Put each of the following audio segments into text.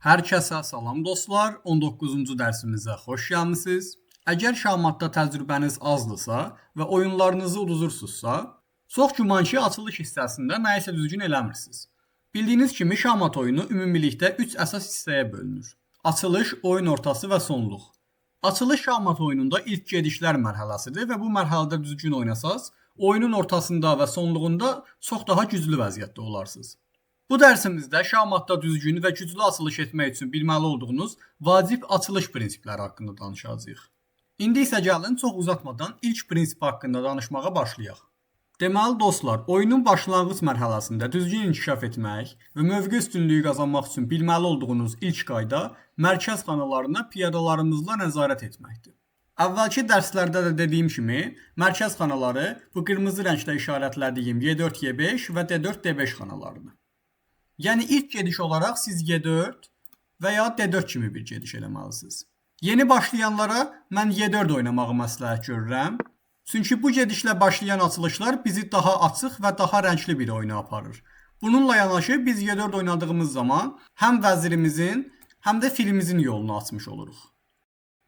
Hər kəsə salam dostlar, 19-cu dərsimizə xoş gəlmisiniz. Əgər şahmatda təcrübəniz azdırsa və oyunlarınızı uduzursuzsa, çox güman ki, açılış hissəsində nəyisə düzgün eləmirsiniz. Bildiyiniz kimi şahmat oyunu ümumilikdə 3 əsas hissəyə bölünür. Açılış, oyun ortası və sonluq. Açılış şahmat oyununda ilk gedişlər mərhələsidir və bu mərhələdə düzgün oynasaz, oyunun ortasında və sonluğunda çox daha güclü vəziyyətdə olarsınız. Bu dərsimizdə şahmatda düzgün və güclü açılış etmək üçün bilməli olduğunuz vacib açılış prinsipləri haqqında danışacağıq. İndi isə gəlin çox uzatmadan ilk prinsip haqqında danışmağa başlayaq. Deməli dostlar, oyunun başlanğıc mərhələsində düzgün inkişaf etmək və mövqe üstünlüyü qazanmaq üçün bilməli olduğunuz ilk qayda mərkəz xanalarına piyadalarımızla nəzarət etməkdir. Əvvəlki dərslərdə də dediyim kimi, mərkəz xanaları bu qırmızı rənglə işarətlədiyim Y4, Y5 və D4, D5 xanalarıdır. Yəni ilk gediş olaraq siz Y4 və ya D4 kimi bir gediş eləməlisiniz. Yeni başlayanlara mən Y4 oynamağı məsləhət görürəm. Çünki bu gedişlə başlayan açılışlar bizi daha açıq və daha rəngli bir oyuna aparır. Bununla yanaşı biz Y4 oynadığımız zaman həm vəzirimizin, həm də filimizin yolunu açmış oluruq.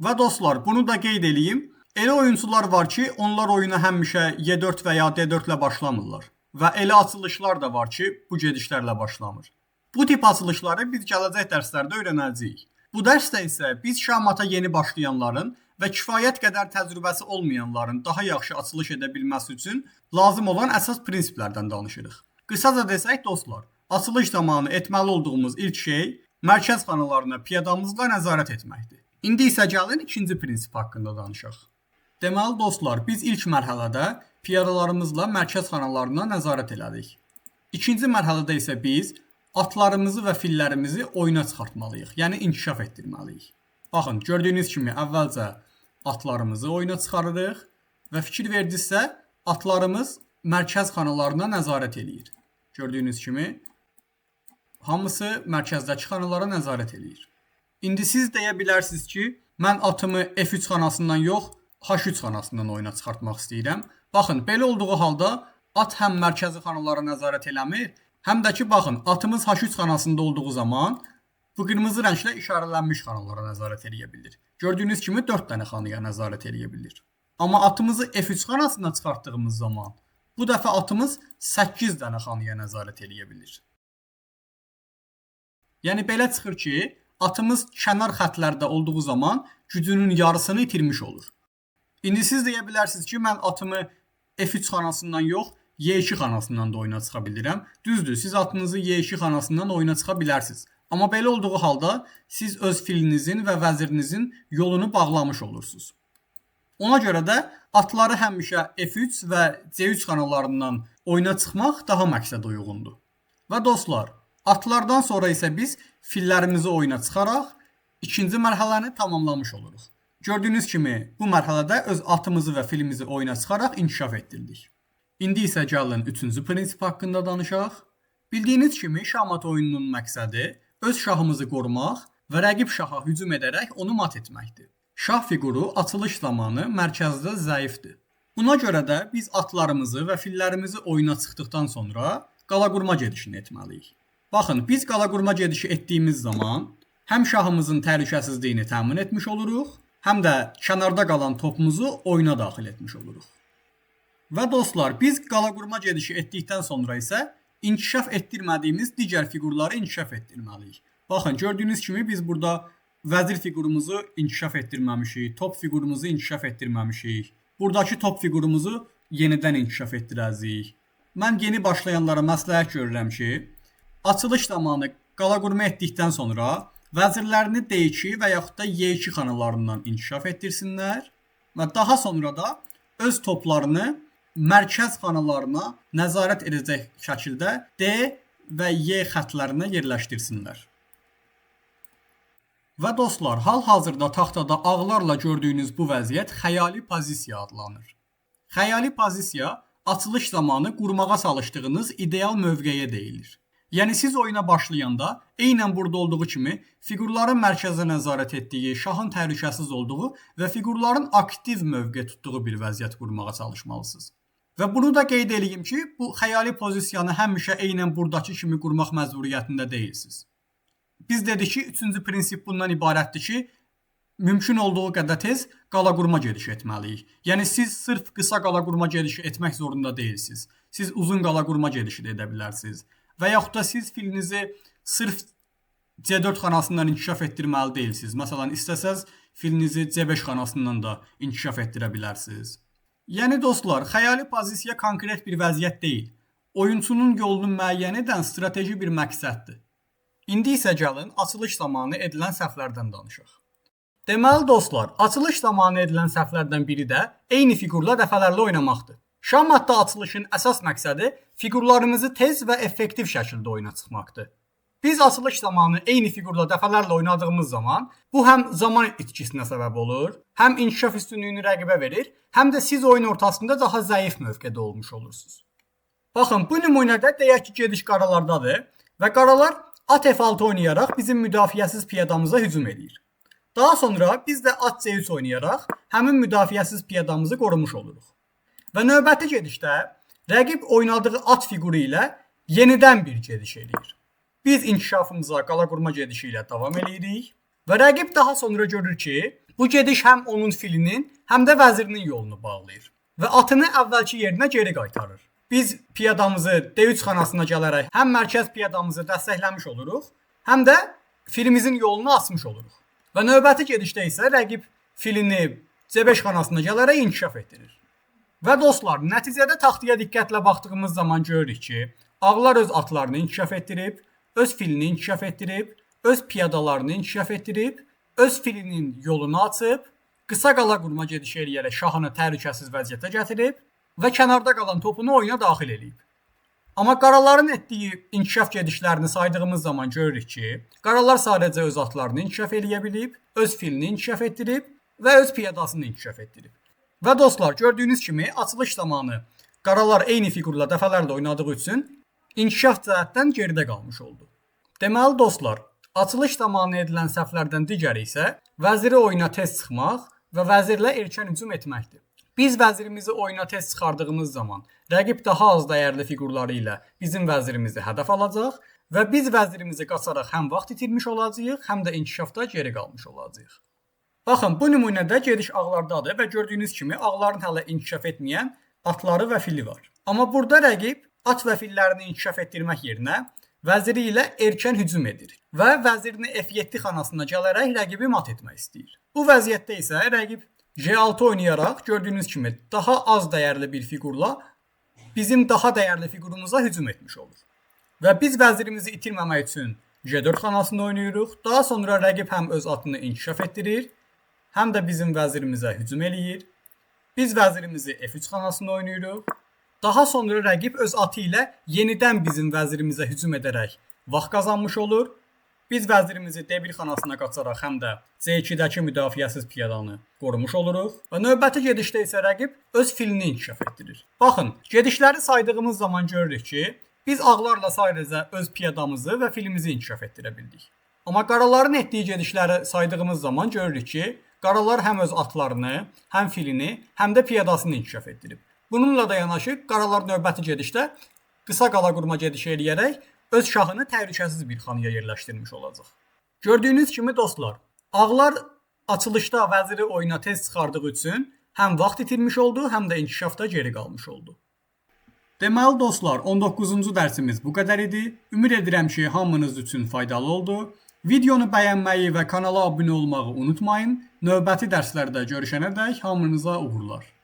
Və dostlar, bunu da qeyd eləyim. Elə oyunçular var ki, onlar oyuna həmişə Y4 və ya D4 ilə başlamırlar. Və elə açılışlar da var ki, bu gedişlərlə başlamır. Bu tip açılışları biz gələcək dərslərdə öyrənəcəyik. Bu dərsdə isə biz şahmata yeni başlayanların və kifayət qədər təcrübəsi olmayanların daha yaxşı açılış edə bilməsi üçün lazım olan əsas prinsiplərdən danışırıq. Qısaca desək dostlar, açılış zamanı etməli olduğumuz ilk şey mərkəz xanalarına piyadamızla nəzarət etməkdir. İndi isə gəlin ikinci prinsip haqqında danışaq. Deməli dostlar, biz ilk mərhələdə piyadalarımızla mərkəz xanalarına nəzarət elədik. İkinci mərhələdə isə biz atlarımızı və fillərimizi oyuna çıxartmalıyıq, yəni inkişaf etdirməliyik. Baxın, gördüyünüz kimi əvvəlcə atlarımızı oyuna çıxarırıq və fikir verdinizsə, atlarımız mərkəz xanalarına nəzarət eləyir. Gördüyünüz kimi hamısı mərkəzdəki xanalara nəzarət eləyir. İndi siz deyə bilərsiniz ki, mən atımı F3 xanasından yox, H3 xanasından oyuna çıxartmaq istəyirəm. Baxın, belə olduğu halda at həm mərkəzi xanalara nəzarət eləmir, həm də ki, baxın, atımız H3 xanasında olduğu zaman bu qırmızı rənglə işarələnmiş xanalara nəzarət eləyə bilir. Gördüyünüz kimi 4 dənə xanaya nəzarət eləyə bilir. Amma atımızı F3 xanasına çıxartdığımız zaman bu dəfə atımız 8 dənə xanaya nəzarət eləyə bilir. Yəni belə çıxır ki, atımız kənar xətlərdə olduğu zaman gücünün yarısını itirmiş olur. İndi siz deyə bilərsiniz ki, mən atımı F3 xanasından yox, Y2 xanasından da oyuna çıxa bilirəm. Düzdür, siz atınızı Y2 xanasından oyuna çıxa bilərsiniz. Amma belə olduğu halda siz öz filinizin və vəzirinizin yolunu bağlamış olursunuz. Ona görə də atları həmişə F3 və C3 xanalarından oyuna çıxmaq daha məqsədə uyğundur. Və dostlar, atlardan sonra isə biz fillərimizi oyuna çıxaraq ikinci mərhələni tamamlamış oluruq. Gördüyünüz kimi bu mərhələdə öz atımızı və filimizi oyuna çıxaraq inkişaf etdirdik. İndi isə gəlin üçüncü prinsip haqqında danışaq. Bildiyiniz kimi şahmat oyununun məqsədi öz şahımızı qorumaq və rəqib şaha hücum edərək onu mat etməkdir. Şah fiquru açılış zamanı mərkəzdə zəifdir. Buna görə də biz atlarımızı və fillərimizi oyuna çıxdıqdan sonra qalaqurma gedişini etməliyik. Baxın, biz qalaqurma gedişi etdiyimiz zaman həm şahımızın təhlükəsizliyini təmin etmiş oluruq, həm də kənarda qalan topumuzu oyuna daxil etmiş oluruq. Və dostlar, biz qalaqurma gedişi etdikdən sonra isə inkişaf etdirmədiyimiz digər fiqurları inkişaf etdirməliyik. Baxın, gördüyünüz kimi biz burada vəzir fiqurumuzu inkişaf etdirməmişik, top fiqurumuzu inkişaf etdirməmişik. Buradakı top fiqurumuzu yenidən inkişaf etdirəcəyik. Mən yeni başlayanlara məsləhət görürəm ki, açılış zamanı qalaqurma etdikdən sonra vəzirlərini D2 və yaxud da Y2 xanalarından inkişaf etdirsinlər və daha sonra da öz toplarını mərkəz xanalarına nəzarət edəcək şəkildə D və Y xətlərinə yerləşdirsinlər. Və dostlar, hal-hazırda taxtada ağlarla gördüyünüz bu vəziyyət xəyali pozisiya adlanır. Xəyali pozisiya açılış zamanı qurmağa çalışdığınız ideal mövqeyə deyilir. Yəni siz oyuna başlayanda eynən burada olduğu kimi fiqurların mərkəzə nəzarət etdiyi, şahın təhlükəsiz olduğu və fiqurların aktiv mövqe tutduğu bir vəziyyət qurmağa çalışmalısınız. Və bunu da qeyd eləyim ki, bu xəyali pozisiyanı həmişə eynən buradakı kimi qurmaq məcburiyyətində deyilsiniz. Biz dedik ki, üçüncü prinsip bundan ibarətdir ki, mümkün olduğu qədər tez qala qurma gedişi etməliyik. Yəni siz sırf qısa qala qurma gedişi etmək zorunda deyilsiniz. Siz uzun qala qurma gedişi də edə bilərsiniz. Və yaxud da siz filinizi sırf C4 xanasından inkişaf etdirməli deyilsiniz. Məsələn, istəsəz filinizi C5 xanasından da inkişaf etdirə bilərsiniz. Yəni dostlar, xəyali pozisiya konkret bir vəziyyət deyil. Oyunçunun yolunu müəyyən edən strateji bir məqsəddir. İndi isə gəlin açılış zamanı edilən səhvlərdən danışaq. Deməli dostlar, açılış zamanı edilən səhvlərdən biri də eyni fiqurla dəfələrlə oynamaqdır. Şahmatda açılışın əsas məqsədi fiqurlarımızı tez və effektiv şəkildə oyuna çıxmaqdır. Biz açılış zamanı eyni fiqurla dəfələrlə oynadığımız zaman bu həm zaman itkisinə səbəb olur, həm inkişaf üstünlüyünü rəqibə verir, həm də siz oyun ortasında daha zəif mövqedə olmuş olursunuz. Baxın, bu nümunədə deyək ki, gediş qaralardadır və qaralar at F6 oynayaraq bizim müdafiəsiz piyadamıza hücum eləyir. Daha sonra biz də at C3 oynayaraq həmin müdafiəsiz piyadamızı qorumuş oluruq. Və növbəti gedişdə rəqib oynadığı at fiquru ilə yenidən bir gediş eləyir. Biz inkişafımıza qala qurma gedişi ilə davam eləyirik və rəqib daha sonra görür ki, bu gediş həm onun filinin, həm də vəzirinin yolunu bağlayır və atını əvvəlki yerinə geri qaytarır. Biz piyadamızı D3 xanasına gələrək həm mərkəz piyadamızı dəstəkləmiş oluruq, həm də filimizin yolunu açmış oluruq. Və növbəti gedişdə isə rəqib filini C5 xanasına gələrək inkişaf etdirir. Və dostlar, nəticədə taxtaya diqqətlə baxdığımız zaman görürük ki, ağlar öz atlarını inkişaf etdirib, öz filini inkişaf etdirib, öz piyadalarını inkişaf etdirib, öz filinin yolunu açıb, qısa qala qurma gedişi eləyərək şahını təhlükəsiz vəziyyətə gətirib və kənarda qalan topunu oyuna daxil eləyib. Amma qaraların etdiyi inkişaf gedişlərini saydığımız zaman görürük ki, qaralar sadəcə öz atlarını inkişaf eləyə bilib, öz filini inkişaf etdirib və öz piyadasını inkişaf etdirib. Və dostlar, gördüyünüz kimi açılış zamanı qaralar eyni fiqurla dəfələrlə oynadığı üçün inkişaf cəhətdən geridə qalmış oldu. Deməli dostlar, açılış zamanı edilən səhvlərdən digəri isə vəziri oyuna tez çıxmaq və vəzirlə erkən hücum etməkdir. Biz vəzirimizi oyuna tez çıxardığımız zaman rəqib daha az dəyərli fiqurları ilə bizim vəzirimizi hədəf alacaq və biz vəzirimizi qaçaraq həm vaxt itirmiş olacağıq, həm də inkişafda geri qalmış olacağıq. Baxın, bu nümunədə gediş ağlardadır və gördüyünüz kimi ağların hələ inkişaf etməyən atları və fili var. Amma burada rəqib at və fillərini inkişaf etdirmək yerinə vəziri ilə erkən hücum edir və vəzirini F7 xanasına gələrək rəqibi mat etmək istəyir. Bu vəziyyətdə isə rəqib G6 oynayaraq gördüyünüz kimi daha az dəyərli bir fiqurla bizim daha dəyərli fiqurumuza hücum etmiş olur. Və biz vəzirimizi itirməmək üçün G4 xanasında oynayırıq. Daha sonra rəqib həm öz atını inkişaf etdirir, həm də bizim vəzirimizə hücum eləyir. Biz vəzirimizi F3 xanasında oynayırıq. Daha sonra rəqib öz atı ilə yenidən bizim vəzirimizə hücum edərək vaxt qazanmış olur. Biz vəzirimizi D1 xanasına qaçaraq həm də C2-dəki müdafiəsiz piyadanı qorumuş oluruq. Və növbəti gedişdə isə rəqib öz filini inkişaf etdirir. Baxın, gedişləri saydığımız zaman görürük ki, biz ağlarla sadəcə öz piyadamızı və filimizi inkişaf etdirə bildik. Amma qaraların etdiyi gedişləri saydığımız zaman görürük ki, qaralar həm öz atlarını, həm filini, həm də piyadasını inkişaf etdirib. Bununla da yanaşı qaralar növbəti gedişdə qısa qala qurma gedişi eləyərək öz şahını təhlükəsiz bir xanaya yerləşdirmiş olacaq. Gördüyünüz kimi dostlar, ağlar açılışda vəziri oyuna tez çıxardığı üçün həm vaxt itirmiş oldu, həm də inkişafda geri qalmış oldu. Deməli dostlar, 19-cu dərsimiz bu qədər idi. Ümid edirəm ki, hamınız üçün faydalı oldu. Videonu bəyənməyi və kanala abunə olmağı unutmayın. Növbəti dərslərdə görüşənədək hamınıza uğurlar.